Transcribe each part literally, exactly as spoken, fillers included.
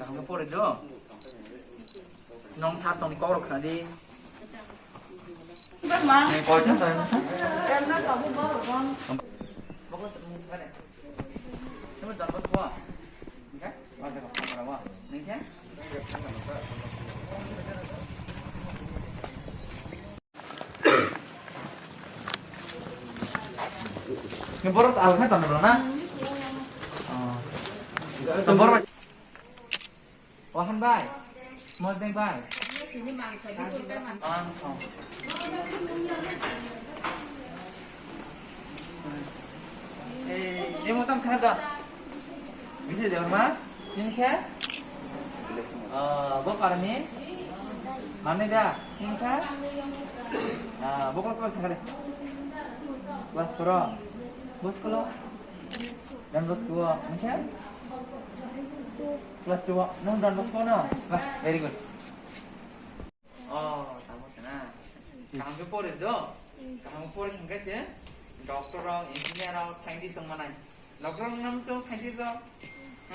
Kaham khe pori do. Nong sir song ni kok rok khna di. Ni koi jang tong sa? Bokol se mung kare. Sumut Don Bosco. Ni khe? Ni khe? Ni borok alkha tong na? Oh. Tong borok. Wahan bai. Mojeng bai. Ang song. Eh, ini mau tam sana dah. Bisa jawab mah? Ini khe? Ah, bo parami? Mane da? Ini khe? Ah, bo kelas berapa sekarang? Kelas berapa? Bos kalau? Dan bos kedua, ini khe? Kelas dua. Nang dan bos kedua, no? Wah, very good. Oh, tamo sana. Kaham khe pori do? Kaham khe pori hingke se? Doctor rok, engineer rok, scientist rok manai. Doctor rok nam so scientist rok?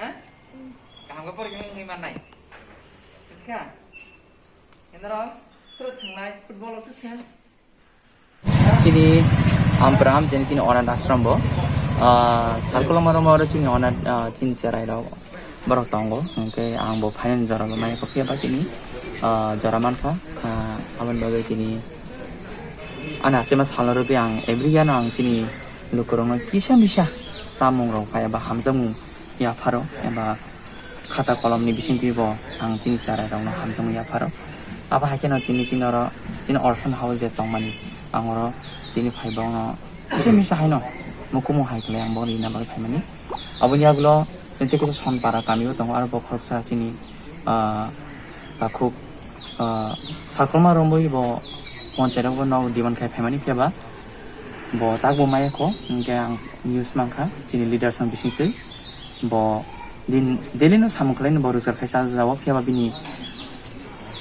Ha? Kaham khe pori hingke manai. Buskha? Enarok, srot thangnai, football rok thang. Chini Ampram, chini, chini onath ashram bo. Ah, salkoloma romo oro chini onath, ah, chini cherai rok. Borok tongo, hwnkhe ang bo phainani jora bo maya kok phiya ba tini, ah, jora mankha, ah, aboni bagwi tini ani achema salno rwgwi ang every year no ang chini lukurokno kisa misa chamung rok bai eba hamjakmung yapharo eba khata kolomni bisingtwi bo ang chini cherai rokno hamjakmung yapharo. Abo hai kheno tini chini oro chini orphan house je tongmani ang oro tini phai bokno kisa misa haino mukumu hai khlai ang bo rina bagwi phaimani. Aboni yagulo chwng tei kisa Sonpara kamio tongo, aro bo khoroksa chini, ah, takhuk, ah, salkolma romwi bo ponchayat o bo nok diban khai phaimani, phiya ba bo tak bo maya kho, hwnkhe ang news mankha chini leaders ni bisingtwi bo din daily no samung khlaino bo rojgar khai cha jao, phiya ba bini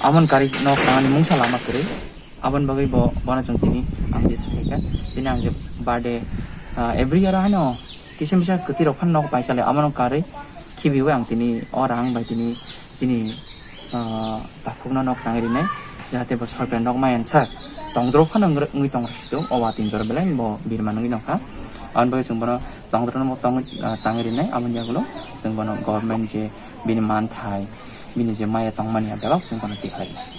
amon kari nok tangani mungsa lama kwrwi. Aboni bagwi bo, bono chwng tini ang je sakha, tini ang je birthday, ah, every year haino kisa misa kwtwi rok phano nok bai chale, abono karwi khibiwi ang tini o rang bai tini chini, ah, takhukno nok tangwi rinai, jahate bo sorkari nok maya sak tongdro phano wngwi tong sito, o watwi jora belai bo birman wngwi tongkha. Aboni bagwi chwng bono tongdrono bo tongwi, ah, tangwi rinai, aboni yagulo chwng bono government je bini manthai, bini je maya tongmani belok chwng bono tikhlai.